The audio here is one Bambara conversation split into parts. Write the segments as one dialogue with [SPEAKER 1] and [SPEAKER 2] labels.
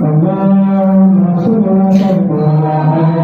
[SPEAKER 1] اللهم صل وسلم على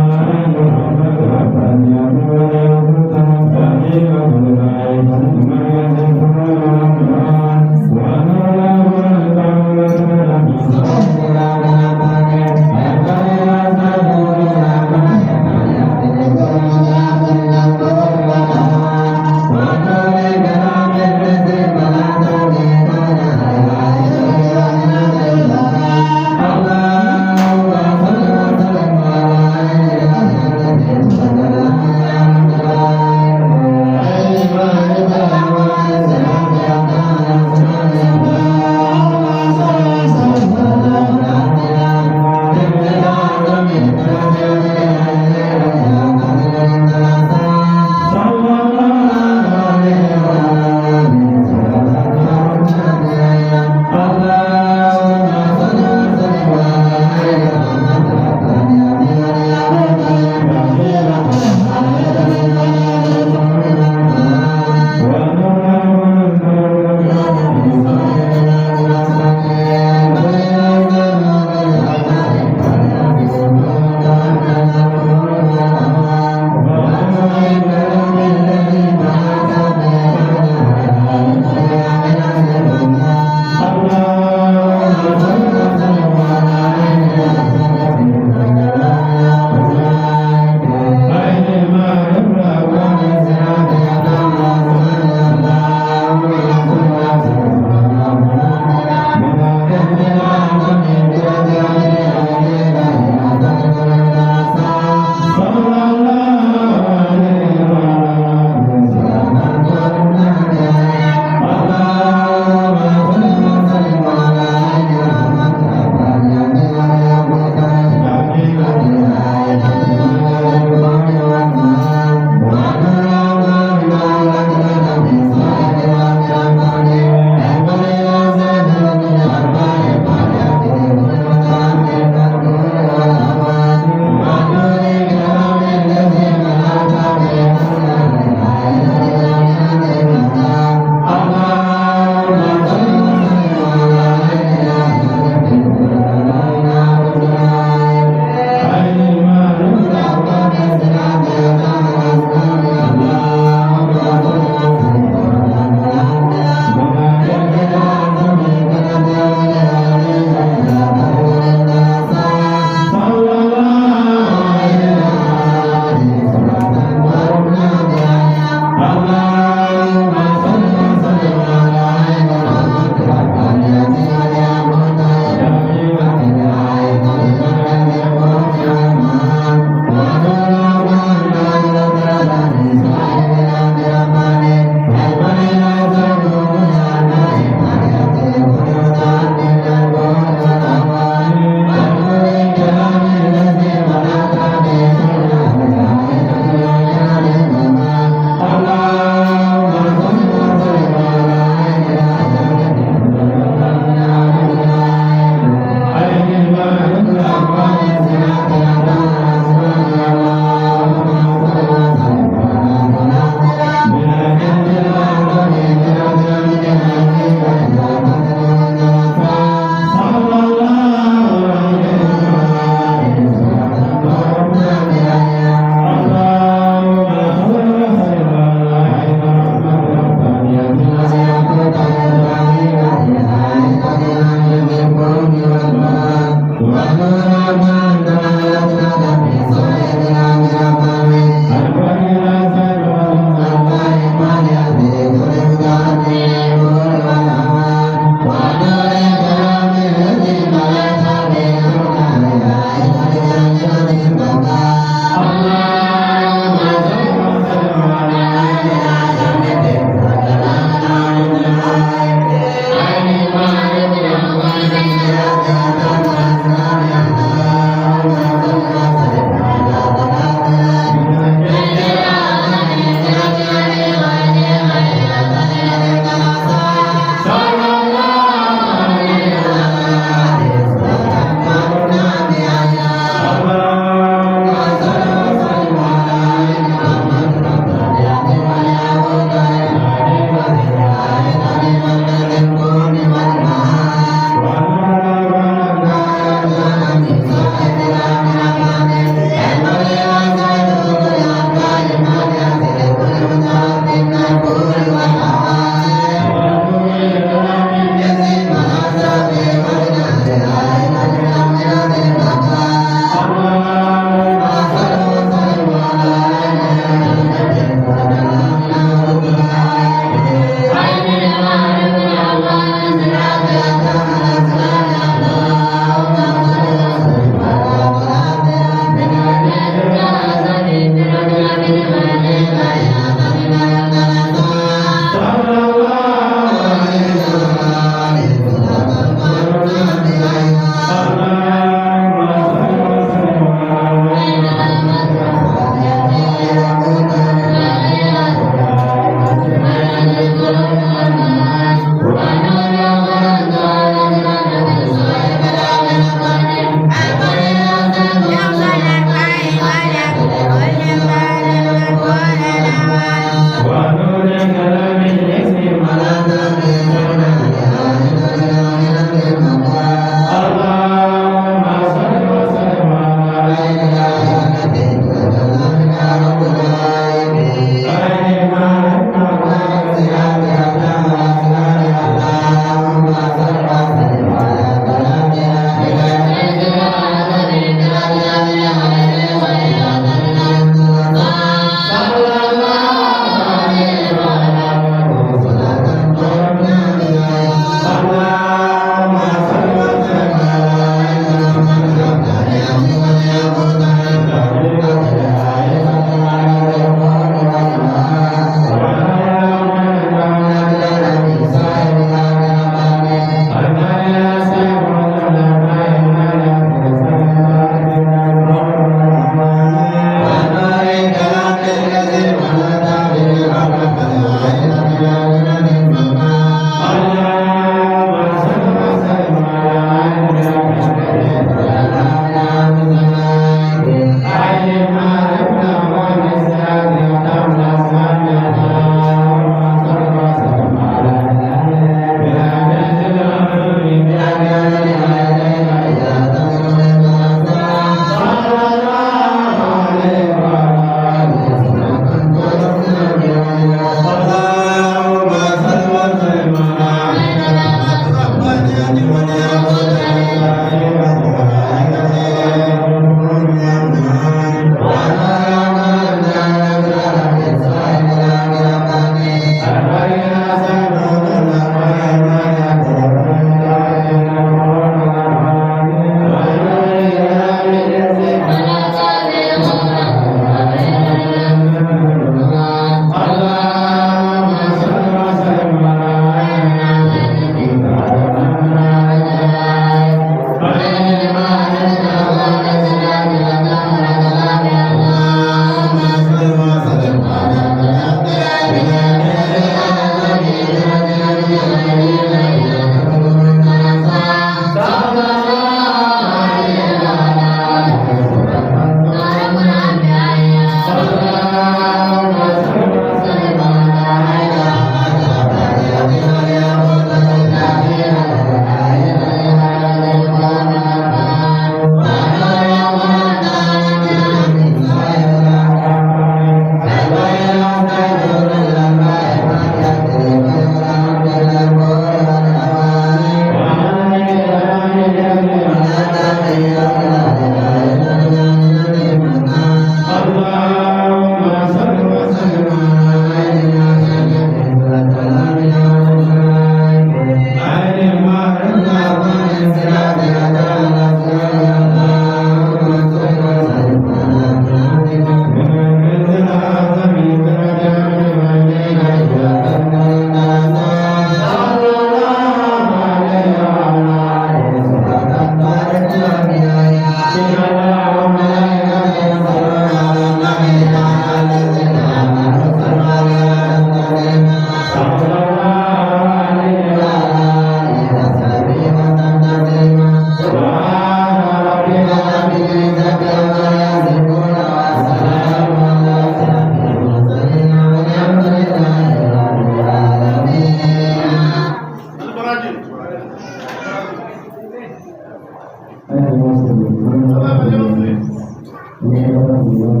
[SPEAKER 1] Ayiwa, an bɛ Ala deli, an bɛ Ala deli, an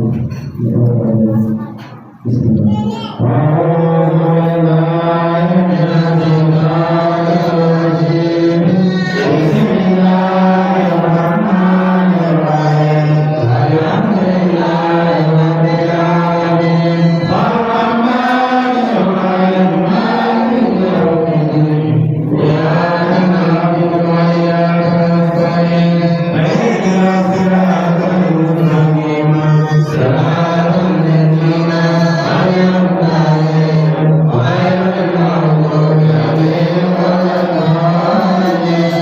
[SPEAKER 1] bɛ Ala deli. Bisimilah. أعوذ بالله من الشيطان الرجيم. بسم الله الرحمن الرحيم. الحمد لله رب العالمين. الرحمن الرحيم. مالك يوم الدين. إياك نعبد وإياك نستعين. اهدنا الصراط المستقيم. صراط الذين أنعمت عليهم غير المغضوب عليهم ولا الضالين.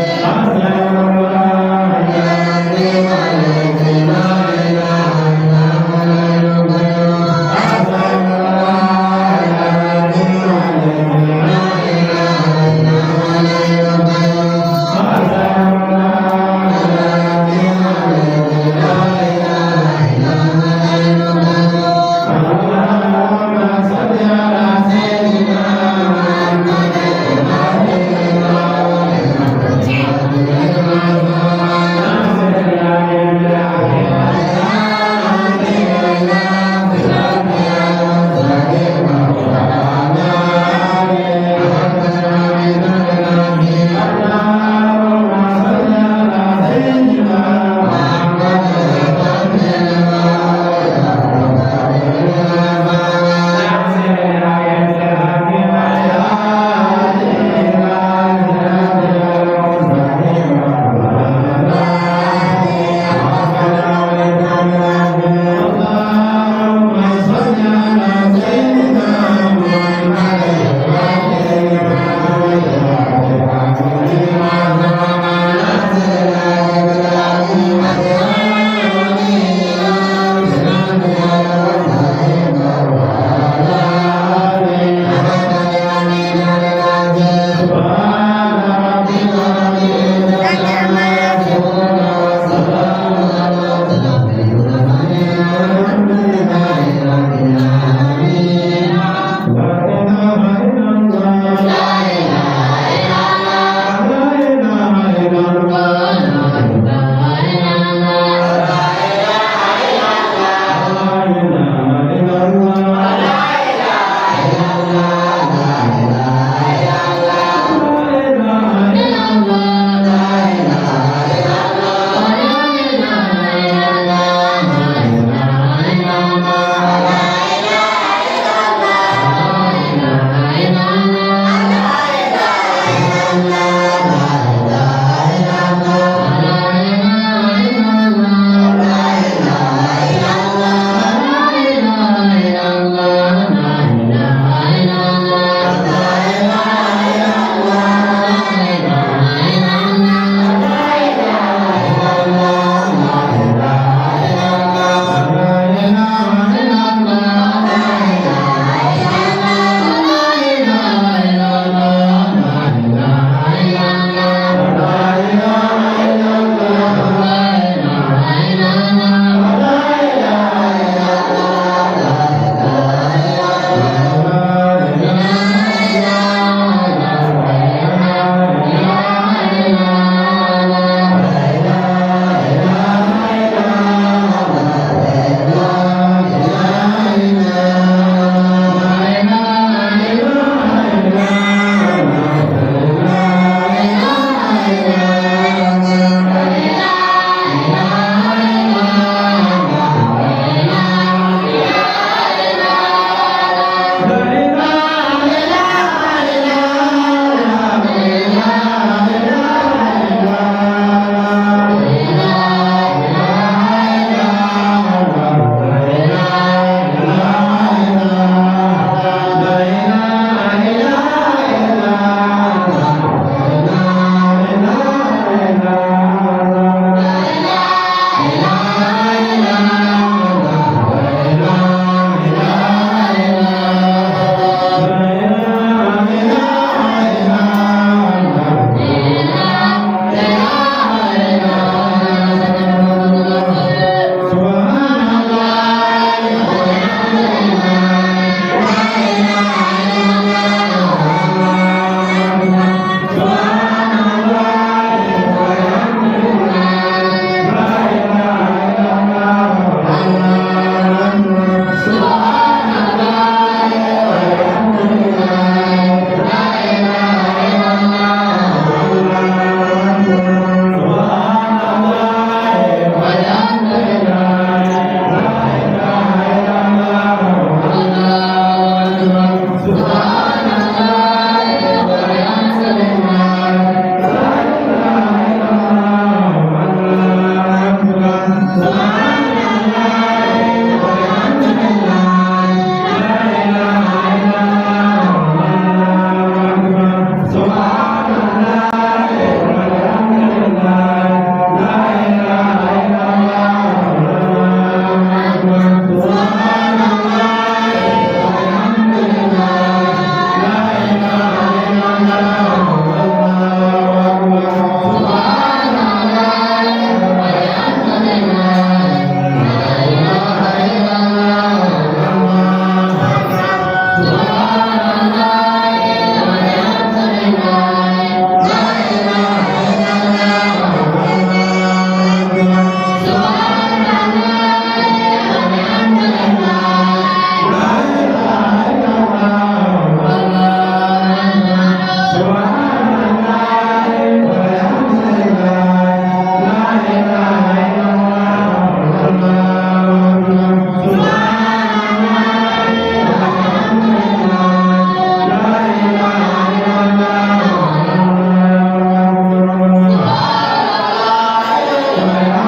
[SPEAKER 1] Subhanallah.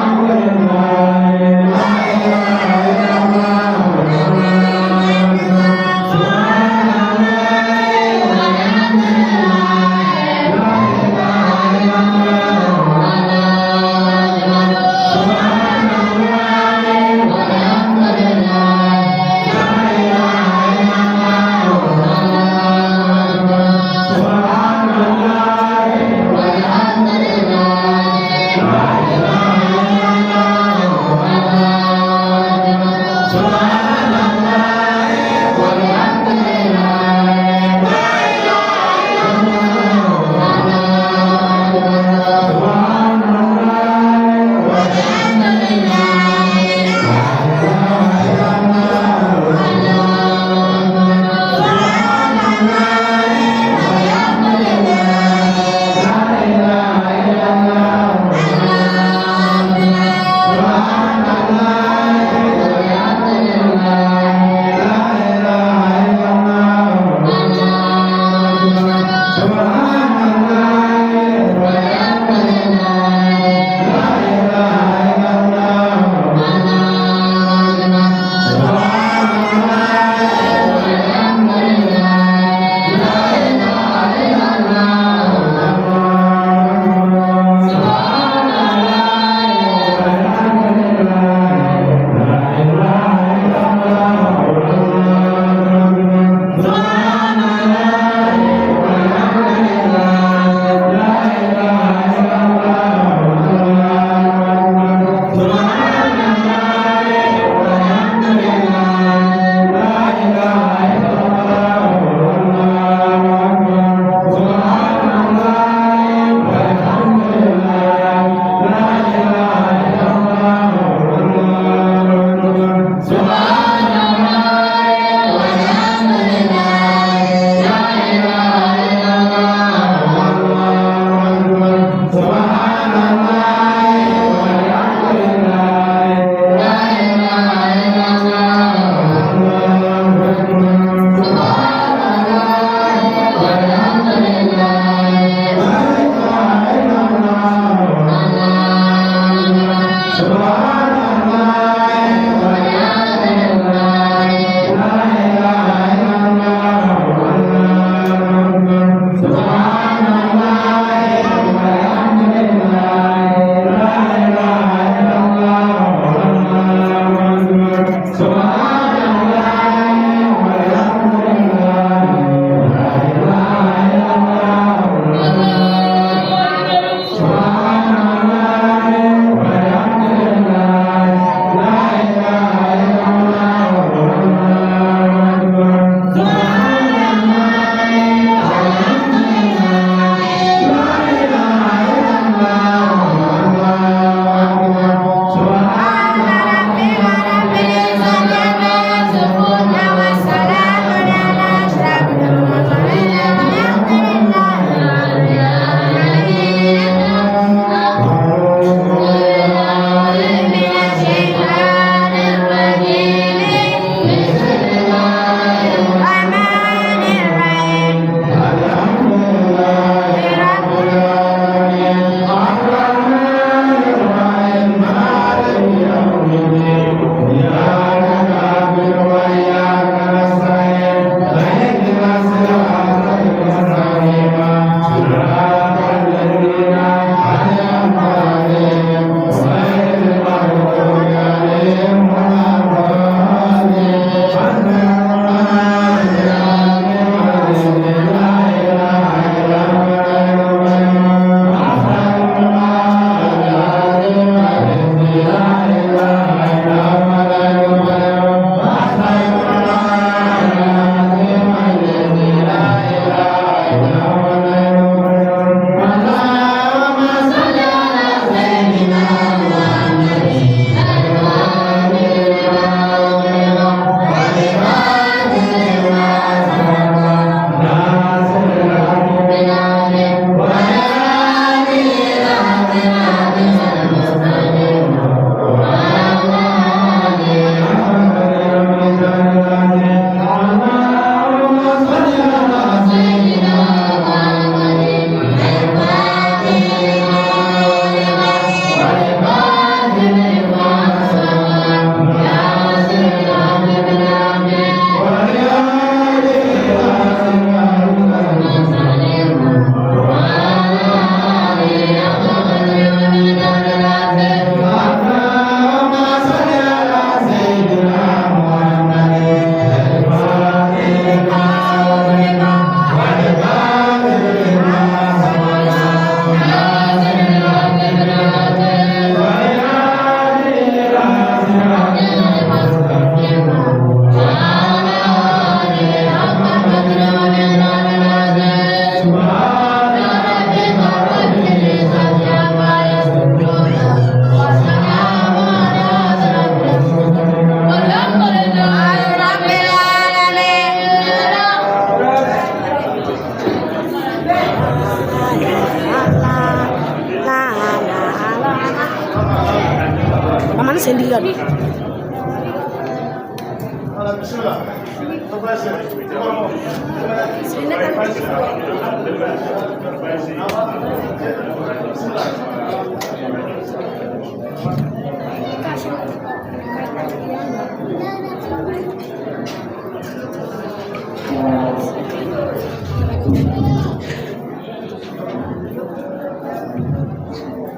[SPEAKER 2] Sen digi ka don.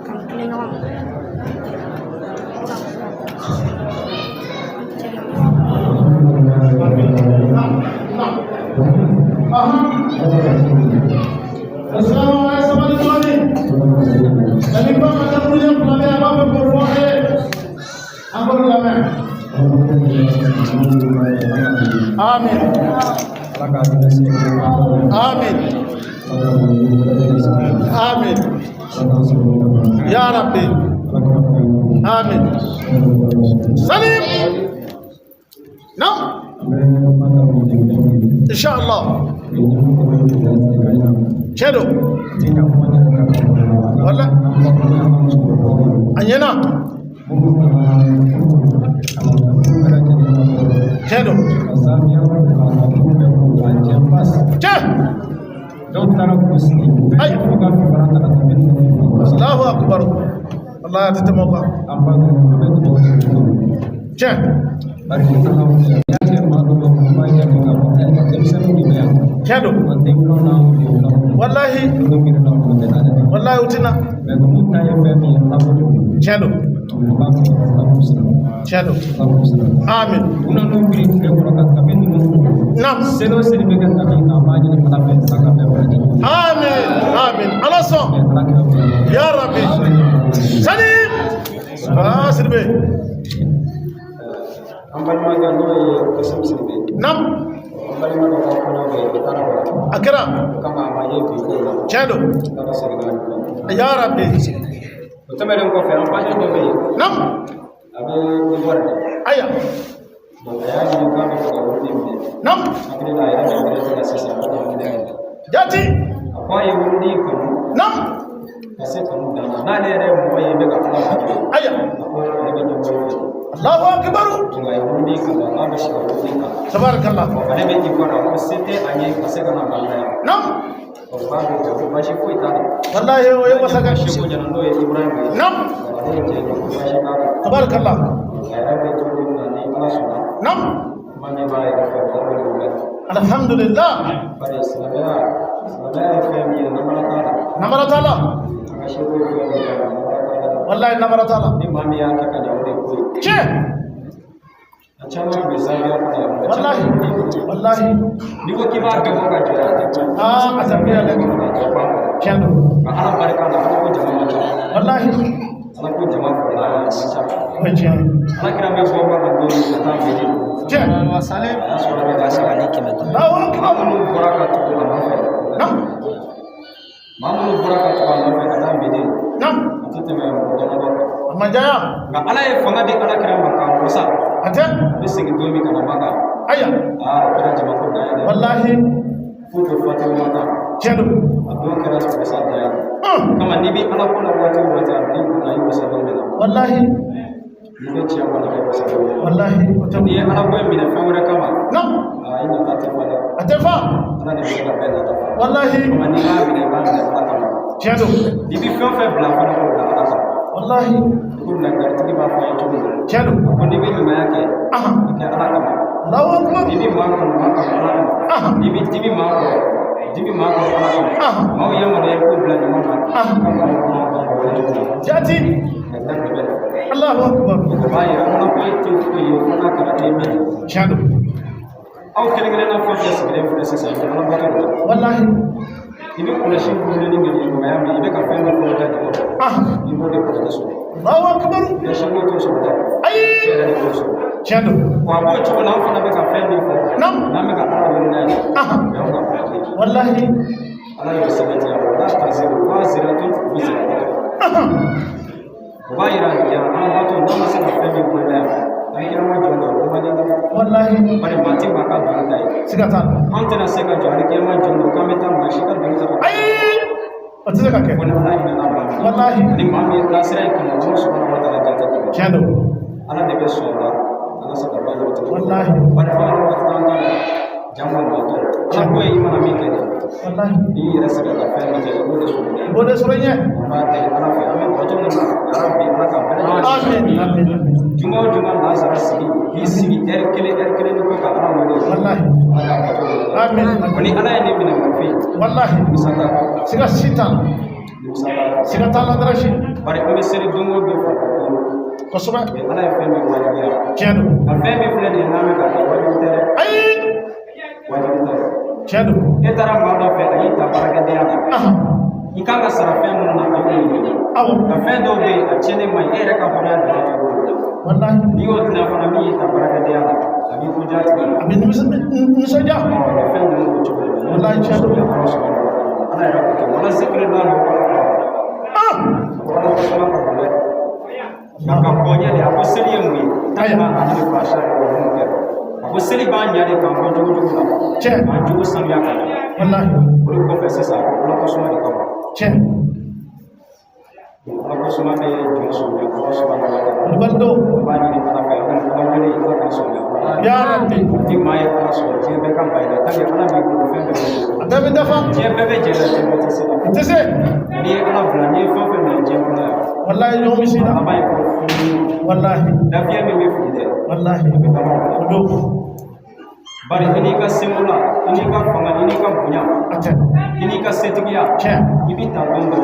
[SPEAKER 2] K'an tilen ɲɔgɔn ma.
[SPEAKER 3] Amin. Amin. Amin. Ya Rabbi. Amin. Salim. Nam. Inshallah. Cedo. Wala. Anyena. Cedo. Cɛ. Ayi. Allahu akbar. Allah a tɛ tɛmɛ o kan. Cɛ. Tiɲɛ don. Wallahi. Wallahi u tɛna. Tiɲɛ don. Tiɲɛ don. Amin. Naam. Amin. Amin. Ala sɔn. Ya Rabbi. Salim. Ah, Sidibe.
[SPEAKER 4] An balimakɛ n'o ye Kasim Sidibe.
[SPEAKER 3] Naam.
[SPEAKER 4] An balima dɔ ka kɔɲɔ bɛ yen, o taara o la.
[SPEAKER 3] A kɛra.
[SPEAKER 4] O kama a ma ye bi ko la.
[SPEAKER 3] Tiɲɛ don.
[SPEAKER 4] Ala ka segin n'a ɲuman ye.
[SPEAKER 3] Ya Rabbi.
[SPEAKER 4] O tɛmɛnen kɔfɛ, an baden dɔ bɛ yen.
[SPEAKER 3] Naam.
[SPEAKER 4] A bɛ Ivoire de.
[SPEAKER 3] Aya.
[SPEAKER 4] Donc a y'a ɲini k'a bɛ fɛ ka wuli minɛ.
[SPEAKER 3] Naam.
[SPEAKER 4] Hakili la a yɛrɛ bɛ direct la sisan, a bɛ wuli minɛ.
[SPEAKER 3] Jati.
[SPEAKER 4] A ko a ye wuli kanu.
[SPEAKER 3] Naam.
[SPEAKER 4] Ka se kanu dan na. N'ale yɛrɛ ye mɔgɔ ye i bɛ ka ala bato.
[SPEAKER 3] Aya.
[SPEAKER 4] A ko ale bɛ ɲɛbɔ i fɛ.
[SPEAKER 3] Allahu akbar.
[SPEAKER 4] Donc a ye wuli kanu, n'a bɛ se ka wuli kanu.
[SPEAKER 3] Tabarakallah.
[SPEAKER 4] Ale bɛ Ivoire, a ko se tɛ a ye ka se ka na Mali la yan.
[SPEAKER 3] Naam.
[SPEAKER 4] O b'a bɛ jɔ ko baasi foyi t'a la.
[SPEAKER 3] Wallahi o ye wasa ka.
[SPEAKER 4] Seko ɲɛna n'o ye Ibrahim ye.
[SPEAKER 3] Naam.
[SPEAKER 4] Ale ye cɛ ye, ko baasi t'a la.
[SPEAKER 3] Tabarakallah.
[SPEAKER 4] A yɛrɛ bɛ cogo min na ni Ala sɔnna.
[SPEAKER 3] Naam.
[SPEAKER 4] Kuma min b'a yɛrɛ fɛ, o b'o de wele.
[SPEAKER 3] Alhamdulillah.
[SPEAKER 4] Bari silamɛya ye fɛn min ye, namara t'a la.
[SPEAKER 3] Namara t'a la.
[SPEAKER 4] An ka seko ye fɛn min ye, namara t'a la.
[SPEAKER 3] Wallahi namara t'a la.
[SPEAKER 4] Ni maa min y'a kɛ ka ɲɛ, o de ye ko ye.
[SPEAKER 3] Tiɲɛ.
[SPEAKER 4] A caman bɛ Zambia kɔnɔ yan. A caman
[SPEAKER 3] Wallahi.
[SPEAKER 4] bɛ yen.
[SPEAKER 3] Wallahi.
[SPEAKER 4] N'i ko k'i b'a bɛɛ bɔ ka jɔ, a tɛ ban.
[SPEAKER 3] Ah, a tɛ ban dɛ.
[SPEAKER 4] A tɛ ban.
[SPEAKER 3] Tiɲɛ don.
[SPEAKER 4] Nka Ala barika la, Ala ko jama man ca.
[SPEAKER 3] Wallahi.
[SPEAKER 4] Ala ko jama fɔlɔ a man ca.
[SPEAKER 3] O ye tiɲɛ ye.
[SPEAKER 4] Ala kira bɛ bɔ ba ka don min ka taa Medine.
[SPEAKER 3] Tiɲɛ.
[SPEAKER 4] A y'a sɔrɔ a bɛ ka
[SPEAKER 3] Allahu akbar.
[SPEAKER 4] Maa minnu bɔra ka tugu a nɔfɛ.
[SPEAKER 3] Naam.
[SPEAKER 4] Maa minnu bɔra ka tugu a nɔfɛ ka taa Medine.
[SPEAKER 3] Naam.
[SPEAKER 4] A tɛ tɛmɛ mɔgɔ damadɔ kan.
[SPEAKER 3] A man janya.
[SPEAKER 4] Nka Ala ye fanga di Ala kira ma k'a wasa.
[SPEAKER 3] A tɛ.
[SPEAKER 4] A bɛ segin don min ka na Maka.
[SPEAKER 3] Aya.
[SPEAKER 4] Aa, o kɛra jamako dan ye dɛ.
[SPEAKER 3] Wallahi.
[SPEAKER 4] F'u tɛ Fatimu kan.
[SPEAKER 3] Tiɲɛ don.
[SPEAKER 4] A don kɛra wasa dan ye.
[SPEAKER 3] Un.
[SPEAKER 4] Kama n'i bɛ Ala ko la waati o waati, a b'i kunna i wasa don de la.
[SPEAKER 3] Wallahi.
[SPEAKER 4] N'i bɛ tiɲɛ kɔnɔ, i wasa don de la.
[SPEAKER 3] Wallahi. O tɛ.
[SPEAKER 4] N'i ye Ala ko in minɛ fɛn wɛrɛ kama,
[SPEAKER 3] Naam.
[SPEAKER 4] aa, i nata tɛ fa dɛ.
[SPEAKER 3] A tɛ fa.
[SPEAKER 4] Ala de bɛ se ka bɛɛ nata fa.
[SPEAKER 3] Wallahi.
[SPEAKER 4] Kama n'i b'a minɛ, i b'a minɛ Ala kama.
[SPEAKER 3] Tiɲɛ don.
[SPEAKER 4] N'i bɛ fɛn o fɛn bila fana, k'o bila Ala kama.
[SPEAKER 3] Wallahi.
[SPEAKER 4] Ko langaritigi b'a fɔ an ye cogo min.
[SPEAKER 3] Tiɲɛ don.
[SPEAKER 4] A ko n'i bɛ ɲumanya kɛ,
[SPEAKER 3] Ahan.
[SPEAKER 4] i kɛ Ala kama.
[SPEAKER 3] Allahu akbar.
[SPEAKER 4] N'i bɛ maa kanu, maa kanu Ala kama.
[SPEAKER 3] Ahan.
[SPEAKER 4] N'i bɛ dimi maa kɔrɔ, dimi maa kɔrɔ Ala kama.
[SPEAKER 3] Ahan.
[SPEAKER 4] Maaw yamaruya i k'o bila ɲuman na.
[SPEAKER 3] Ahan.
[SPEAKER 4] Ka maaw kɔnɔ ka wale jugu la.
[SPEAKER 3] Jati.
[SPEAKER 4] Ka da bɛɛ la.
[SPEAKER 3] Allahu akbar.
[SPEAKER 4] O b'a yira Ala ko e tɛ foyi ye fo n'a kɛra e min ye.
[SPEAKER 3] Tiɲɛ don.
[SPEAKER 4] Aw kelen kelenna fɛn fɛn sigilen filɛ sisan, Ala bato de la.
[SPEAKER 3] Wallahi.
[SPEAKER 4] I bɛ kɔlɔsi wulili min kɛ ɲumanya min, i bɛ ka fɛn dɔ fɔlɔ da jukɔrɔ.
[SPEAKER 3] Ahan.
[SPEAKER 4] I b'o de kɔlɔsi sɔrɔ.
[SPEAKER 3] Allahu akbar.
[SPEAKER 4] I ka seko t'o sɔrɔ dɛ.
[SPEAKER 3] Ayi.
[SPEAKER 4] E yɛrɛ de b'o sɔrɔ.
[SPEAKER 3] Tiɲɛ don.
[SPEAKER 4] Wa a b'o cogo la, an fana bɛ ka fɛn min fɔ.
[SPEAKER 3] Naam.
[SPEAKER 4] N'an bɛ ka Ala wele n'a ye.
[SPEAKER 3] Ahan.
[SPEAKER 4] O y'anw ka papiye.
[SPEAKER 3] Wallahi.
[SPEAKER 4] Ala y'o sɛbɛntiya wa la taziru waziratun wizra ukhra.
[SPEAKER 3] Ahan.
[SPEAKER 4] O b'a yira yan Ala bato n'an ma se ka fɛn min bɔ i la yan. An kira ma jɔ dɔn o man di dɛ.
[SPEAKER 3] Wallahi.
[SPEAKER 4] Bari maa tɛ maa ka doni ta ye.
[SPEAKER 3] Siga t'a la.
[SPEAKER 4] Anw tɛna se ka jɔ ani kira ma jɔ dɔn k'an bɛ taa maa si ka doni ta.
[SPEAKER 3] Ayi. O tɛ se ka kɛ.
[SPEAKER 4] Fo ni Ala hinɛna maa min.
[SPEAKER 3] Wallahi.
[SPEAKER 4] Ni maa min ye taasira in kanu, Ala subahana wa taala jate.
[SPEAKER 3] Tiɲɛ don.
[SPEAKER 4] bɛ sɔn o la an ka se ka ba yɔrɔ tigɛ.
[SPEAKER 3] Wallahi.
[SPEAKER 4] Bari an yɛrɛ ka taa la jango maa tɔ. Ala ko ye i mana min kɛ dɛ.
[SPEAKER 3] Wallahi.
[SPEAKER 4] N'i yɛrɛ sɛgɛn ka fɛn min kɛ i b'o de sɔrɔ dɛ.
[SPEAKER 3] I b'o de sɔrɔ ɲɛ.
[SPEAKER 4] An b'a deli Ala fɛ an bɛ bato min na yarabi Ala ka bɛɛ lajɛlen.
[SPEAKER 3] Amin amin amin.
[SPEAKER 4] Juma o juma lansara sigi k'i sigi ɛri kelen ɛri kelen ni kɔ ka Ala wele.
[SPEAKER 3] Wallahi.
[SPEAKER 4] Ala ka bato minɛ.
[SPEAKER 3] Amin.
[SPEAKER 4] Ko ni Ala ye ne minɛ ma fɛ yen.
[SPEAKER 3] Wallahi.
[SPEAKER 4] Nimisa t'a la.
[SPEAKER 3] Siga si t'a la.
[SPEAKER 4] Nimisa t'a la.
[SPEAKER 3] Siga t'a la Darasi.
[SPEAKER 4] Bari an bɛ seli don o don farikolo.
[SPEAKER 3] Kosɛbɛ.
[SPEAKER 4] Mais Ala ye fɛn min wajibiya.
[SPEAKER 3] Tiɲɛ don.
[SPEAKER 4] Nka fɛn min filɛ nin ye n'an bɛ ka kɛ wajibi tɛ dɛ.
[SPEAKER 3] Ayi.
[SPEAKER 4] Wajibi tɛ.
[SPEAKER 3] Tiɲɛ don.
[SPEAKER 4] E taara maa dɔ fɛ a y'i ta baarakɛdenya la.
[SPEAKER 3] Ahan.
[SPEAKER 4] I kan ka sara fɛn minnu na a y'o ɲini.
[SPEAKER 3] Awɔ.
[SPEAKER 4] Nka fɛn dɔw bɛ yen a tiɲɛnen man ɲi e yɛrɛ ka hɔrɔnya donna cogo o la.
[SPEAKER 3] Wallahi.
[SPEAKER 4] N'i y'o dilan fana min y'i ta baarakɛdenya la a b'i ko diya tigi ye.
[SPEAKER 3] A bɛ nisɔndiya.
[SPEAKER 4] Ɔ fɛn ninnu b'o cogo de la.
[SPEAKER 3] Wallahi tiɲɛ don.
[SPEAKER 4] Ala subahana wa taala Ala yɛrɛ ko ten wala zikirilahi wala
[SPEAKER 3] Ah.
[SPEAKER 4] wala tasuma ka bon dɛ. Nka ka bɔ ɲɛ de a ko seli ye mun ye?
[SPEAKER 3] Ayiwa.
[SPEAKER 4] Ani bɛ fa sari wa mun kɛ. A ko seli b'an ɲɛ de k'an bɔ jogo jugu la.
[SPEAKER 3] Tiɲɛ.
[SPEAKER 4] K'an jogo sanuya ka ɲɛ.
[SPEAKER 3] Wallahi.
[SPEAKER 4] O de kɔfɛ sisan a ko Ala ko suma de kama.
[SPEAKER 3] Tiɲɛ.
[SPEAKER 4] Ala ko suma bɛ jɔn sɔrɔ Ala subahana wa taala.
[SPEAKER 3] Kulubali don.
[SPEAKER 4] An b'a ɲini Ala fɛ an ka Ala wele Ala k'an sɔrɔ.
[SPEAKER 3] Ya Rabbi.
[SPEAKER 4] Ni maa ye Ala sɔrɔ diɲɛ bɛɛ ka ban i la tant que Ala b'i bolo fɛn bɛɛ b'i bolo.
[SPEAKER 3] A bɛɛ bɛ dafa.
[SPEAKER 4] Diɲɛ bɛɛ bɛ jɛ la diɲɛ bɛɛ tɛ se la.
[SPEAKER 3] I tɛ se.
[SPEAKER 4] N'i ye Ala bila n'i ye fɛn o fɛn minɛ diɲɛ kɔnɔ yan.
[SPEAKER 3] Wallahi ɲɔgɔn bɛ s'i la.
[SPEAKER 4] Laban ye ko fili.
[SPEAKER 3] Wallahi.
[SPEAKER 4] Lafiya min bɛ fili dɛ.
[SPEAKER 3] Wallahi.
[SPEAKER 4] A bɛ laban o la.
[SPEAKER 3] O don.
[SPEAKER 4] Bari i n'i ka seko la i n'i ka fanga i n'i ka bonya
[SPEAKER 3] A tɛ.
[SPEAKER 4] i n'i ka setigiya
[SPEAKER 3] Tiɲɛ.
[SPEAKER 4] i bɛ ta don dɔ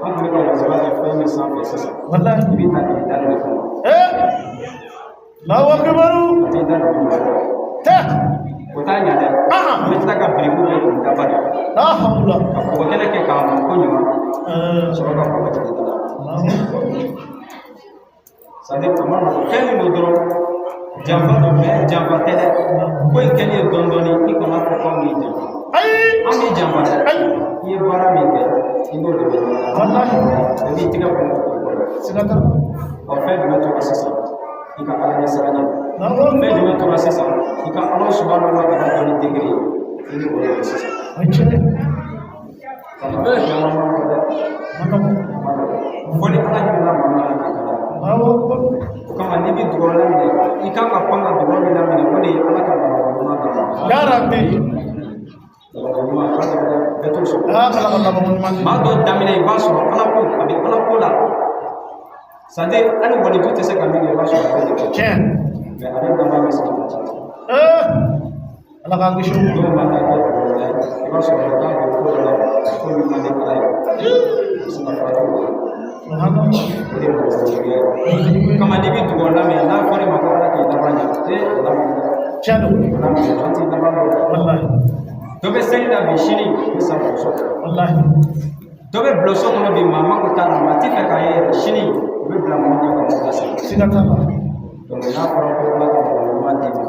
[SPEAKER 4] an tun bɛ ka wazifa kɛ fɛn min sanfɛ sisan
[SPEAKER 3] Wallahi.
[SPEAKER 4] i bɛ ta k'i da de kɔnɔ
[SPEAKER 3] Eh. Allahu akbar.
[SPEAKER 4] a t'i da dugu jukɔrɔ
[SPEAKER 3] Tɛ.
[SPEAKER 4] o t'a ɲɛ dɛ
[SPEAKER 3] Ahan.
[SPEAKER 4] i bɛ tila ka birikiw kɛ k'u dafa de
[SPEAKER 3] La hawla.
[SPEAKER 4] ka bɔgɔ kɛnɛ kɛ k'a mɔ ko ɲuman
[SPEAKER 3] Eh.
[SPEAKER 4] ka sɔrɔ ka bɔgɔ tigɛ da la
[SPEAKER 3] Allahu akbar.
[SPEAKER 4] c'est à dire a ma nɔgɔn fɛn min don dɔrɔn janfa don mais janfa tɛ dɛ ko in kɛlen ye dɔɔni dɔɔni i kana fɔ k'anw y'i janfa
[SPEAKER 3] Ayi.
[SPEAKER 4] an b'i janfa dɛ
[SPEAKER 3] Ayi.
[SPEAKER 4] i ye baara min kɛ i n'o de bɛ ɲɔgɔn na
[SPEAKER 3] Wallahi.
[SPEAKER 4] i b'i tigɛ kɔnɔ k'i kɔrɔ.
[SPEAKER 3] Siga t'a la.
[SPEAKER 4] Ɔ fɛn jumɛn tora sisan i ka Ala ɲɛsiranɲɛ
[SPEAKER 3] Allahu
[SPEAKER 4] fɛn
[SPEAKER 3] akbar.
[SPEAKER 4] jumɛn tora sisan i ka Ala subahana wa taala dɔn ni degré ye i ni o de bɛ sisan
[SPEAKER 3] O ye tiɲɛ ye.
[SPEAKER 4] ka na fɛn ma nɔgɔ dɛ
[SPEAKER 3] Ma nɔgɔn.
[SPEAKER 4] a ma nɔgɔ fo ni Ala hinɛna maa min na k'a ka da
[SPEAKER 3] Allahu akbar.
[SPEAKER 4] o kama n'i bɛ dugawu laminɛ i kan ka pan ka dugawu min laminɛ o de ye Ala ka laban ɲuman d'a ma
[SPEAKER 3] Ya Rabbi.
[SPEAKER 4] laban ɲuman a ka nɔgɔ dɛ bɛɛ t'o sɔrɔ
[SPEAKER 3] Ah, Ala ka laban ɲuman di.
[SPEAKER 4] maa dɔw daminɛ i b'a sɔrɔ Ala ko a bɛ Ala ko la c'est à dire hali waliju tɛ se ka min kɛ i b'a sɔrɔ a bɛ de kɛ
[SPEAKER 3] Tiɲɛ.
[SPEAKER 4] mais ale laban bɛ se ka ci
[SPEAKER 3] Eh. Ala k'an kisi o ma.
[SPEAKER 4] dɔw b'a ta kɛ kɔlɔlɔ ye i b'a sɔrɔ a bɛ taa don ko dɔ la ko min man di Ala ye i bɛ se ka farati o la
[SPEAKER 3] Subhanallah.
[SPEAKER 4] o de ye mɔgɔ juguya ye kama n'i bɛ dugawu laminɛ n'a fɔra i ma ko Ala k'i laban ɲɛ ee o laban dɛ
[SPEAKER 3] Tiɲɛ don.
[SPEAKER 4] o laban ɲɛ an t'i laban dɔn
[SPEAKER 3] Wallahi.
[SPEAKER 4] dɔ bɛ seli la bi sini u bɛ sa bulonso
[SPEAKER 3] Wallahi.
[SPEAKER 4] dɔ bɛ bulonso kɔnɔ bi maa mako t'a la maa t'i fɛ k'a ye yɛrɛ sini u bɛ bila mɔgɔ ɲɛ ka mɔgɔ lasigi
[SPEAKER 3] Siga t'a la.
[SPEAKER 4] donc n'a fɔra ko Ala ka mɔgɔ ɲuman d'i ma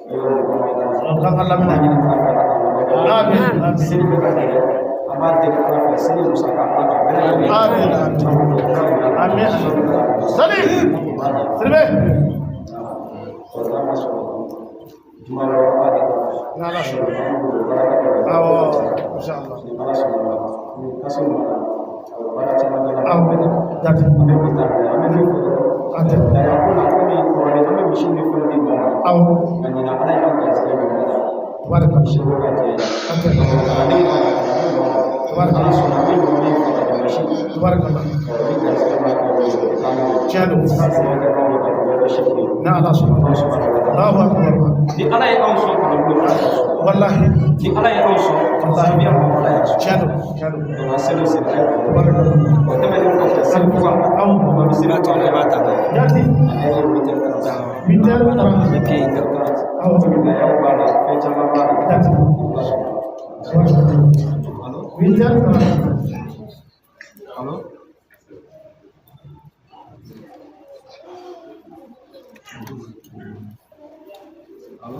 [SPEAKER 4] e y'o mɔgɔ min da
[SPEAKER 3] O kan ka
[SPEAKER 4] an b'a
[SPEAKER 3] lamɛn.
[SPEAKER 4] ɲini Ala fɛ Ala ka laban ɲɛ.
[SPEAKER 3] Amin. Amin.
[SPEAKER 4] Seli bɛ ka gɛlɛn an b'a deli Ala fɛ seli musaka Ala ka bɛɛ lajɛlen
[SPEAKER 3] Amin. Amin. Sali. Siribe. N'Ala sɔnna. Awɔ. Inshallah. Awɔ. Jate. A tɛ. Awɔ. Tabaraka. A tɛ. Tabaraka. Tabaraka. Tiɲɛ don. N'Ala sɔnna. Allahu akbar.
[SPEAKER 4] Ni Ala ye anw sɔn kana bolo Ala sɔn.
[SPEAKER 3] Wallahi.
[SPEAKER 4] Ni Ala ye anw sɔn, sababuya ma Ala y'a sɔn.
[SPEAKER 3] Tiɲɛ don. Tiɲɛ don.
[SPEAKER 4] Donc an seli o seli a ye
[SPEAKER 3] Tabaraka.
[SPEAKER 4] o tɛmɛnen kɔfɛ seli fuga
[SPEAKER 3] Awɔ.
[SPEAKER 4] an bɛ seli tɔ la i b'a ta
[SPEAKER 3] Jate.
[SPEAKER 4] a ye 8h30
[SPEAKER 3] 8h30.
[SPEAKER 4] an bɛ 8h30
[SPEAKER 3] Awɔ.
[SPEAKER 4] layaw b'a la fɛn caman b'a la
[SPEAKER 3] Jate.
[SPEAKER 4] Allo
[SPEAKER 3] 8h30.
[SPEAKER 4] allo allo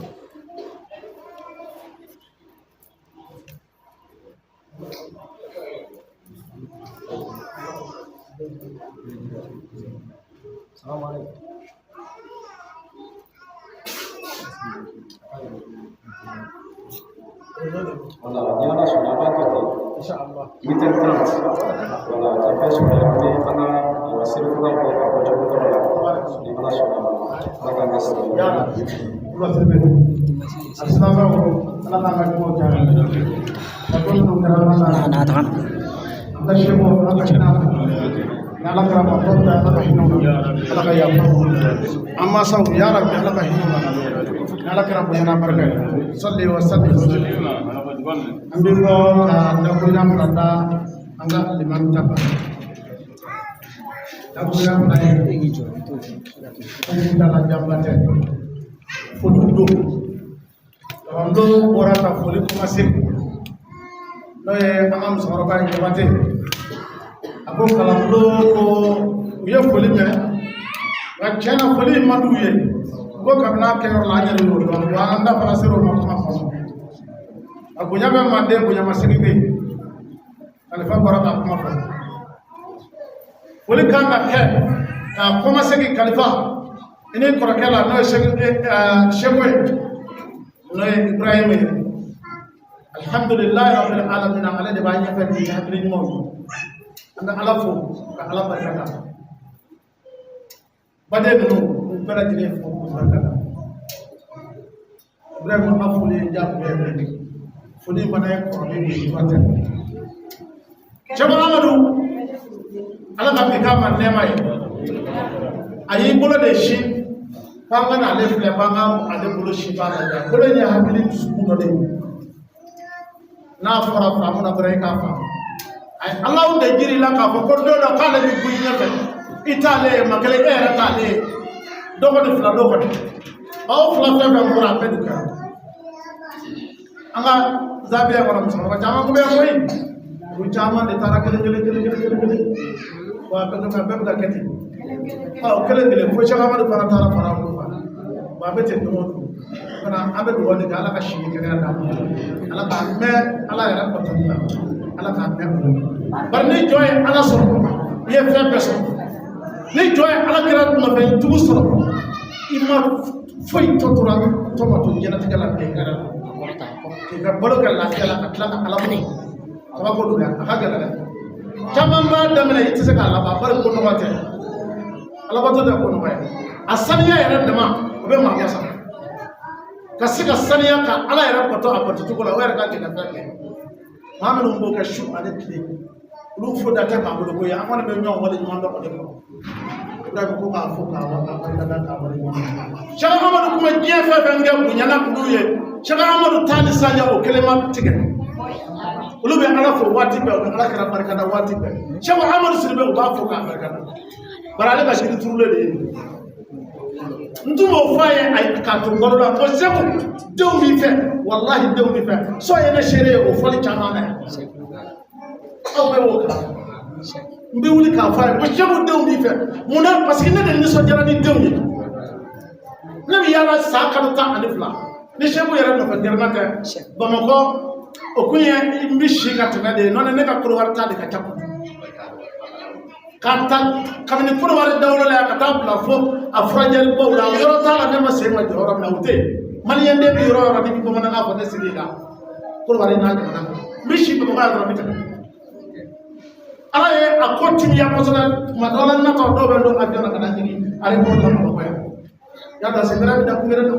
[SPEAKER 4] Salamu alaikum. Voilà, ni Ala sɔnna an b'a kɛ ten.
[SPEAKER 3] Inshallah.
[SPEAKER 4] 8h30. Voilà, ka fɛn sɔrɔ an bɛ an ka selifuga bɔ ka bɔ cogo kɔrɔ la. Ni Ala sɔnna ma, Ala k'an kɛ sababu ye.
[SPEAKER 3] Ya Rabbi. Ula sebe. Alisilamɛw, Ala k'an ka juguw caya. Ka ko ninnu kɛra Ala ka an ka seko, Ala ka hinɛ a la. Ni Ala kɛra ma tɔw ta, Ala ka hinɛ u la. Ala ka yafa u ma. An mansaw, ya Rabbi, Ala ka hinɛ u la. Ni Ala kɛra bonya n'a barika ye. Salli wa salli. An bɛ bɔ ka dakurunya fila da an ka limami ta kan. Dakurunya fila ye an ta la janba tɛ. Foliw don. Kalandenw bɔra ka foli commencé, n'o ye an ka musokɔrɔba ye Jabate. A ko kalandenw ko u ye foli mɛn, nka tiɲɛ na foli in man d'u ye. U ko kabini a kɛyɔrɔ la, an yɛrɛ y'o dɔn wa, an da fana ser'o ma kuma kɔnɔ. A bonya bɛ manden, bonyamasegin bɛ yen. Kalifa bɔra ka kuma fɔ. Foli kan ka kɛ k'a kɔmasegin kalifa i ni kɔrɔkɛ la, n'o ye Seko ye, n'o ye Ibrahima ye. Alhamdulilayi rabbil alamin, ale de b'a ɲɛfɛ bi hakili ɲumanw ye. An bɛ Ala fo ka Ala barika da. Baden ninnu, u bɛɛ lajɛlen fo k'u barika da. Ibrahima ka foli ye diyagoya ye. Foli fana ye kɔrɔlen de ye, kura tɛ. Seko Amadu, Ala ka bi k'a ma nɛɛma ye. A y'i bolo de sin k'an ka n'ale filɛ, k'an ka ale bolo sin b'a lajɛ. Bolo in ye hakili dusukun dɔ de ye. N'a fɔra faamu na dɔrɔn, i k'a faamu. A ye Alahu de jiri la k'a fɔ ko don dɔ k'ale bɛ bɔ i ɲɛfɛ, i t'ale ye, ma kelen e yɛrɛ t'ale ye, dɔ kɔni fila dɔ kɔni aw fila fɛn fɛn bɔra, a bɛɛ dun kɛra. An ka zabiya kɔnɔ, musokɔrɔba caman kun bɛ yan koyi. Olu caman de taara kelen kelen kelen kelen kelen kelen wa, a bɛɛ bɛ bɛɛ bɛ ka kɛ ten. Ɔ kelen kelen fo Sɛki Amadu fana taara fara olu kan wa, a bɛ ten don o don fana. An bɛ dugawu de kɛ, Ala ka si ni kɛnɛya d'a ma, Ala k'a mɛn Ala yɛrɛ batoli la, Ala k'a mɛn o la. Bari ni jɔn ye Ala sɔrɔ, i ye fɛn bɛɛ sɔrɔ. Ni jɔn ye Ala kira nɔfɛ jugu sɔrɔ, i ma foyi tɔ tora tɔ ma to diɲɛlatigɛ la bilen. Hɛrɛ la k'i ka balo kɛ lafiya la, ka tila ka Ala bato, kabako don dɛ, a ka gɛlɛn dɛ. Caman b'a daminɛ, i tɛ se k'a laban, bari ko nɔgɔ tɛ. Alabato tɛ ko nɔgɔ ye. A saniya yɛrɛ dama, o bɛ maa wasa ka se ka saniya ka Ala yɛrɛ bato a bato cogo la, o yɛrɛ ka gɛlɛn. Fɛn kɛ maa minnu b'o kɛ su ani tile, olu fo da tɛ maa bolo ko ye. An kɔni bɛ ɲɔgɔn wale ɲuman dɔn o de kɔnɔ. Ibrahima ko k'a fo k'a barika da k'a wale ɲuman dɔn. Sɛki Amadu kun bɛ diɲɛ fɛn fɛn kɛ bonyana olu ye. Sɛki Amadu ta ni sanja o kelen ma tigɛ. Olu bɛ Ala fo waati bɛɛ, u bɛ Ala kira barika da waati bɛɛ. Sɛki Amadu Sidibe, u b'a fo k'a barika da. Bari ale ka jiri turulen de ye nin ye. N tun b'o fɔ a ye, ayi, k'a to balo la, ko Segu denw b'i fɛ, walahi denw b'i fɛ. Sɔ ye ne seere ye o fɔli caman na yan. Aw bɛɛ b'o kalama. N bɛ wuli k'a fɔ a ye ko Segu denw b'i fɛ. Mun na? Parce que ne de nisɔndiyara ni denw ye. Ne bɛ yaala san kalo 12 ni Segu yɛrɛ nɔfɛ gɛrɛna tɛ Bamakɔ. O kun ye n bɛ si ka tɛmɛ de ye. N'o tɛ, ne ka Kodowari ta de ka ca kojugu. Ka ta kabini Kodowari dawolo la yan ka taa bila fo a furajɛlibaw la, yɔrɔ t'a la ne ma sen ma jɔ yɔrɔ min na, o tɛ yen. Maliyɛn den bɛ yɔrɔ o yɔrɔ, n'i bɛ bamanankan fɔ, ne sigi la Kodowari n'a ɲɔgɔnna kan. N bɛ si Bamakɔ yan dɔrɔn, n bɛ tɛmɛ. Ala ye a ko timiya kosɛbɛ. Tuma dɔ la, n natɔ, dɔw bɛ don avion na ka na jigin aéroport la Bamakɔ yan. Y'a dɔn sen bɛ da kun wɛrɛ la.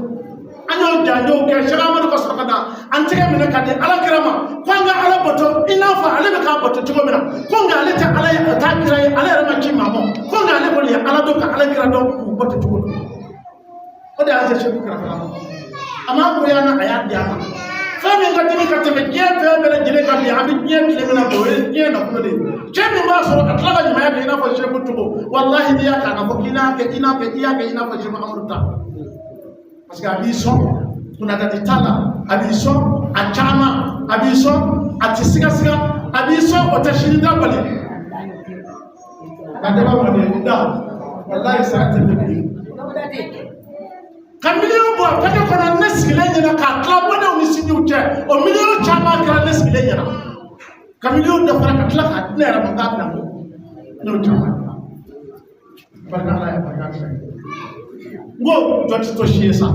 [SPEAKER 3] An y'o janjow kɛ. Sɛki Amadu ka sɔrɔ ka na an tɛgɛ minɛ ka di Ala kira ma ko an ka Ala bato i n'a fɔ ale bɛ k'a bato cogo min na. Ko nka ale tɛ Ala ye, a t'a kira ye, ale yɛrɛ ma ci maa ma. Ko nka ale kɔni ye Ala dɔn ka Ala kira dɔn k'u bato cogo dɔn. O de y'a se Segu kɛrɛfɛ la. A m'a goya na, a y'a di a ma. Fɛn min ka timi ka tɛmɛ diɲɛ fɛn bɛɛ lajɛlen kan bi, an bɛ diɲɛ tile min na bi, o ye diɲɛ nafolo de ye. Cɛ min b'a sɔrɔ ka tila ka ɲumanya kɛ i n'a fɔ Segu cogo, walahi n'i y'a k'a fɔ k'i n'a kɛ i n'a kɛ i y'a kɛ i n'a fɔ Segu Amadu ta, parce que a b'i sɔn kunnadadi t'a la, a b'i sɔn a caman, a b'i sɔn a tɛ sigasiga, a b'i sɔn o tɛ sini da bali ka daba mɔden da. Walahi saya tɛ bi ka miliyɔn bɔ a paquet kɔnɔ ne sigilen ɲɛna k'a tila badenw ni sinjiw cɛ. O miliyɔn caman kɛra ne sigilen ɲɛna ka miliyɔn dafara ka tila k'a di ne yɛrɛ ma k'a bila n n'o caman. Barika Ala ye, barika Ala ye. N ko jɔ tɛ to si ye sa,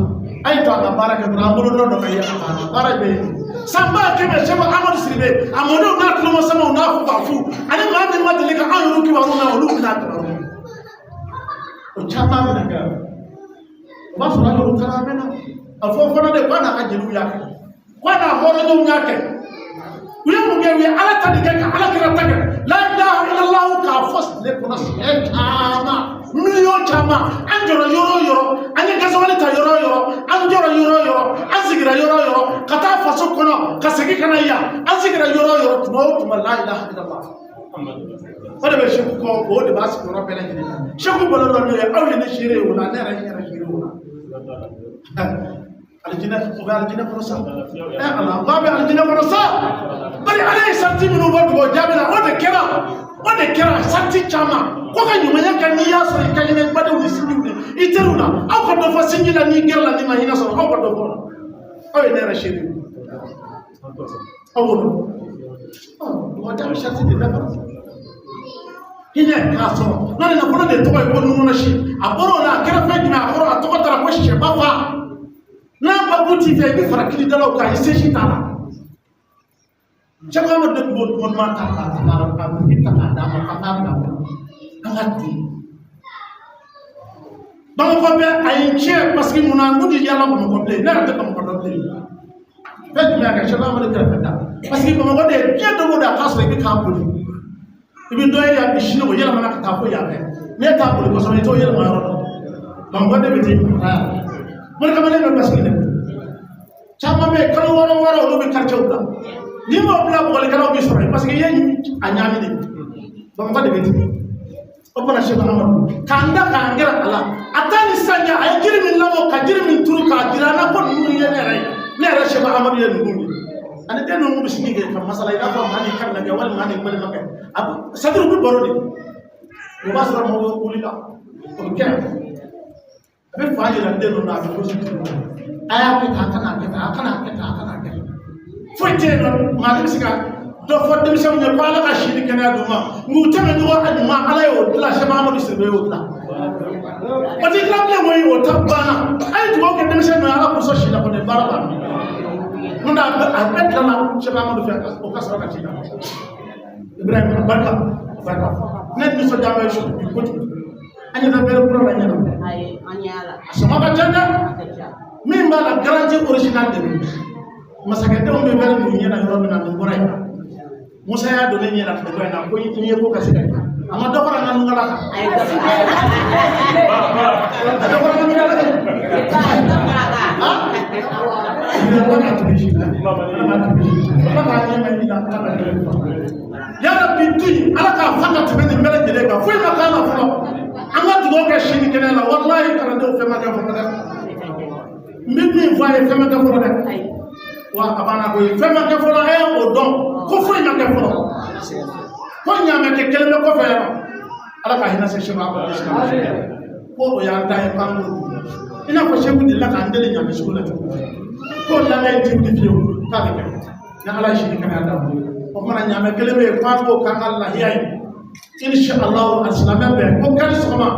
[SPEAKER 3] a ye to an ka baara kɛ dɔrɔn, an bolo dɔ dɔ ka ye a banna. Baara bɛ yen san 100 000. Sɛku Amadu Sidibe, a mɔdenw n'a tulomasamaw n'a fufafu ani maa min ma deli ka anw yɛrɛ kibaru mɛn, olu bɛna kibaru mɛn. O caman bɛna kɛ. O b'a sɔrɔ an y'olu kalan a mɛnna. A fɔ fana de k'a n'a ka jeliw y'a kɛ, k'a n'a hɔrɔndenw y'a kɛ. U ye mun kɛ? U ye Ala ta de kɛ ka Ala kira ta kɛ. La ilaha illallah k'a fɔ tile kɔnɔ siɲɛ caman, miliyɔn caman. An jɔra yɔrɔ o yɔrɔ, an ye gasoil ta yɔrɔ o yɔrɔ, an jɔra yɔrɔ o yɔrɔ, an sigira yɔrɔ o yɔrɔ, ka taa faso kɔnɔ, ka segin ka na yan, an sigira yɔrɔ o yɔrɔ, tuma o tuma la ilaha illallah. O de bɛ Seku kɔ, o de b'a sigiyɔrɔ bɛɛ lajɛlen na. Seku balo dɔ ye aw ye ne seere ye o la, ne yɛrɛ ye n yɛrɛ seere o la. Alijinɛ, o bɛ alijinɛ kɔnɔ sa. Ɛ Ala, ba bɛ alijinɛ kɔnɔ sa. Bari Ala ye sarati minnu bɔ dugawu jaabi la, o de kɛra, o de kɛra sarati caman. Ko ka ɲumanya kɛ n'i y'a sɔrɔ i ka hinɛ i badenw ni sinjiw ni i teriw la. Aw ka dɔ fɔ sinji la, n'i gɛrɛ la, n'i ma hinɛ sɔrɔ, aw ka dɔ fɔ. Aw ye ne yɛrɛ seere ye. Aw b'o dɔn. Dugawu jaabi sarati de dafa. Hinɛ k'a sɔrɔ n'o de nafolo de tɔgɔ ye ko nunsi. A bɔra o la, a kɛra fɛn jumɛn? A kɔrɔ a tɔgɔ taara ko sɛba fa. N'a bakun t'i fɛ, i bɛ fara kiridalaw kan, i sesi t'a la. Caman de tun b'o dumuni ta k'a ta k'a biriki ta k'a d'a ma ka taa bila an ka dun. Bamakɔ bɛ a ye tiɲɛ parce que munna n kun tɛ yaala Bamakɔ bilen, ne yɛrɛ tɛ Bamakɔ dɔn bilen. Fɛn jumɛn y'a kɛ? Sɛba Amadu kɛrɛfɛ ta parce que Bamakɔ de ye diɲɛ don o don a k'a sɔrɔ i bɛ k'a boli. I bɛ dɔ ye yan bi, sini o yɛlɛmana ka taa fo yan fɛ. N'e t'a boli kosɛbɛ, i t'o yɛlɛma yɔrɔ dɔn. Bamakɔ de bɛ ten. Mori kamalen bɛ basigi dɛ. Caman bɛ yen, kalo wɔɔrɔ wɔɔrɔ olu bɛ quartier bila. N'i m'o bila, bugɔlikɛlaw b'i sɔrɔ yen parce que i ye a ɲaami de. Bamakɔ de bɛ ten. O fana Sɛki Amadu k'an da k'an gɛrɛ a la, a t'a ni sisan cɛ, a ye jiri min labɔ ka jiri min turu k'a jira an na ko ninnu ye ne yɛrɛ ye, ne yɛrɛ Sɛki Amadu ye ninnu ye. Ani den ninnu bɛ sigi kɛ ka masala i n'a fɔ maa ni kabilakɛ walima maa ni balimakɛ. A bɛ sadiri u bɛ baro de. O b'a sɔrɔ mɔgɔw wulila, o bɛ kɛ. A bɛ fa yira den ninnu na, a bɛ gosi. A y'a kɛ tan, a kana kɛ tan, a kana kɛ tan, a kana kɛ tan. Foyi tɛ yen nɔ, maa de bɛ se ka dɔ fɔ denmisɛnw ye ko Ala ka si ni kɛnɛya d'u ma, nk'u tɛmɛ ɲɔgɔn a ɲuman. Ala y'o dilan, Sɛki Amadu Sidibe y'o dilan. O ti dilan bilen koyi, o ta banna. A ye dugawu kɛ denmisɛnninw ye, Ala k'u sɔn si la kɔni, baara banna. N'o tɛ a bɛɛ tilala Sɛki Amadu fɛ, o ka sɔrɔ ka ci la. Ibrahima barika barika, ne nisɔndiya bɛ su bi kojugu. An ɲɛ tɛ bɛrɛ kura la ɲɛna. A sɔngɔ ka ca dɛ. Min b'a la, garantie originale de don. Masakɛdenw bɛ bɛrɛ ninnu ɲɛna yɔrɔ min na, nin bɔra yen. Musa y'a don ne ɲɛna tile dɔ in na ko i ye ko ka se ka ɲɛ. A ma dɔ fara n ka nukala kan. A dɔ fara n ka nukala kan. Ala k'a tugu si la. Ala k'a tugu si la. Ala k'a ɲɛ mɛn i la. Ala k'a ɲɛ mɛn. Yarabi du in, Ala k'a fa ka tɛmɛ nin bɛɛ lajɛlen kan. Foyi ma k'a la fɔlɔ. An ka dugawu kɛ si ni kɛnɛya la. Walahi kalandenw, fɛn ma kɛ fɔlɔ dɛ. N bɛ min fɔ a ye, fɛn ma kɛ fɔlɔ dɛ. Wa a banna koyi, fɛn ma kɛ fɔlɔ. A ye o dɔn ko foyi ma kɛ fɔlɔ. Ko ɲaamɛ kɛ kelen bɛ kɔfɛ yan. Ala ka hinɛ se Sɛki Amadu ko o y'an ta ye k'an k'o dun. I n'a fɔ Sɛku delila k'an deli ɲaamɛ sugu la cogo min. K'o lamɛn ti wuli fiyewu k'a bɛ kɛ. Ni Ala ye sini kɛnɛya d'a ma. O kumana ɲaamɛ kelen bɛ yen k'an k'o k'an ka lahiya ye. Insha Allah, alisilamɛ bɛɛ ko kari sɔgɔma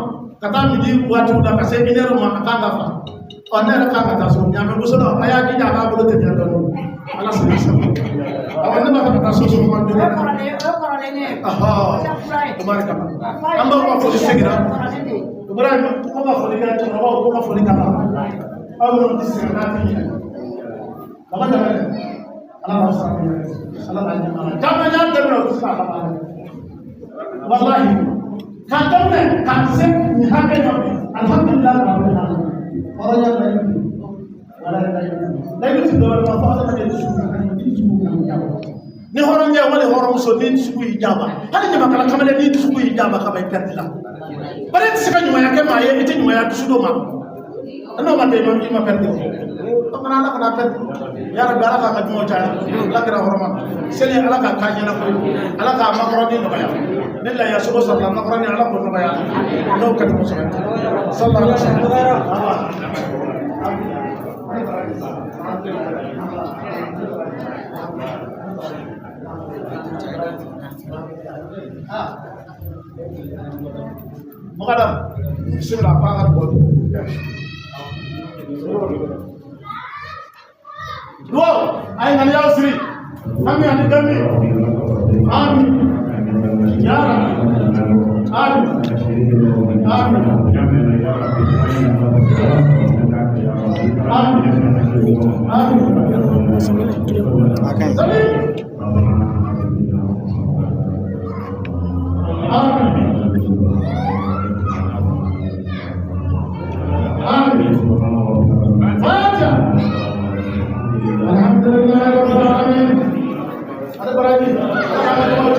[SPEAKER 3] ka taa midi waatiw la ka se une heure ma, a kan ka fa. Ɔ ne yɛrɛ kan ka taa so ɲaamɛ muso dɔ, a y'a jija a k'a bolo teliya dɔɔni. Ala sɔnna sa. Awɔ, ne b'a fɛ ka taa so sɔgɔma joona. Ahɔ, tabarikala. An b'aw ka foli seginna. Ibrahima, ko ka foli kɛ cɛkɔrɔbaw, ko ka foli k'a la. Aw minnu tɛ sɛgɛn n'a tɛ ɲinɛ. Baba dɛmɛ. Ala b'aw sara ɲɛ. Ala b'a ɲɛ. Caman y'a daminɛ, u tɛ se k'a laban. Walahi, k'a daminɛ k'a se nin hakɛ ma bi, alhamdulilayi rabbil alamin. Hɔrɔnya layidu. Walahi layidu. Layidu ti dɔwɛrɛ ma fɔ adamaden dusukun ani dusukun kan jaba. Ni hɔrɔnkɛ wali hɔrɔnmuso ni dusukun y'i jaba, hali ɲamakala kamalen ni dusukun y'i jaba ka ban, i pɛrɛdi la. Bari i tɛ se ka ɲumanya kɛ maa ye, i tɛ ɲumanya dusu dɔ ma. N'o ma kɛ, i ma pɛrɛdi. O fana Ala kana pɛrɛdi. Ya Rabbi, Ala k'a ka jumaw caya. Ala kɛra hɔrɔma. Seli Ala k'a k'a ɲɛna koyi. Ala k'a makɔrɔni nɔgɔya. Ni lahiya sogo sɔrɔla makɔrɔni, Ala k'o nɔgɔya. N'o ka di kosɛbɛ. Sallallahu alaihi wasallam. Mukadam, bisimila k'an ka dugawu. Dugawu, a ye ŋaniyaw siri. Hami ani dami. Amin. Ya Rabbi. Amin. Amin. Amin. Amin. Amin. Amin. Fatiha. Alhamdulillah Rabbil Alamin. Ada baraji. Ada baraji.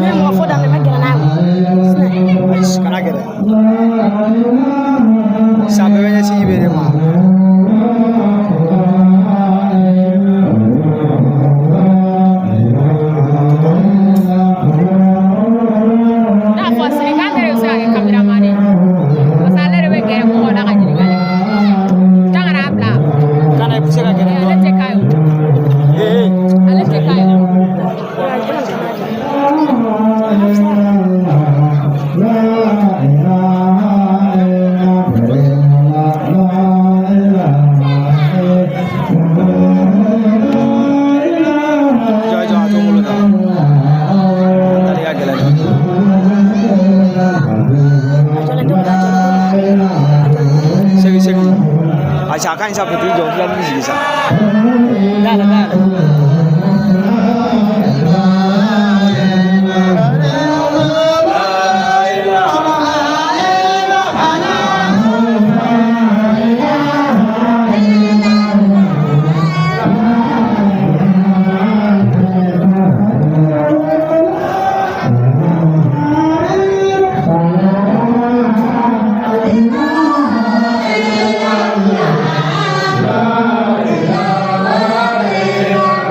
[SPEAKER 2] Ne mɔgɔ fɔ daminɛ ma gɛrɛ n'a ye.
[SPEAKER 5] Kana gɛrɛ san bɛɛ bɛ ɲɛsin i bɛ de ma.
[SPEAKER 6] N'a fɔ Sirikan yɛrɛ bɛ se ka kɛ caméraman ye parce que ale yɛrɛ bɛ gɛrɛ mɔgɔw la ka ɲininkali kɛ. Kan ka n'a bila.
[SPEAKER 5] Kana i bɛ se ka gɛrɛ.
[SPEAKER 6] Ale tɛ k'a ye o.
[SPEAKER 5] Ee.
[SPEAKER 6] Ale tɛ k'a ye o.
[SPEAKER 5] Jɔ jɔ a to n bolo tan. Tali ka gɛlɛn dɛ. Segi segi. Ayi a ka ɲi sa petiri jɔ filanin bɛ sigi sa. Dayɛlɛ dayɛlɛ.
[SPEAKER 1] La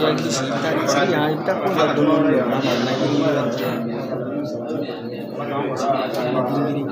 [SPEAKER 5] Hakili sigi, i bɛ taa sigi yan, i bɛ taa ko la dɔɔnin dɔɔnin de, a ma na i bɛ girin girin.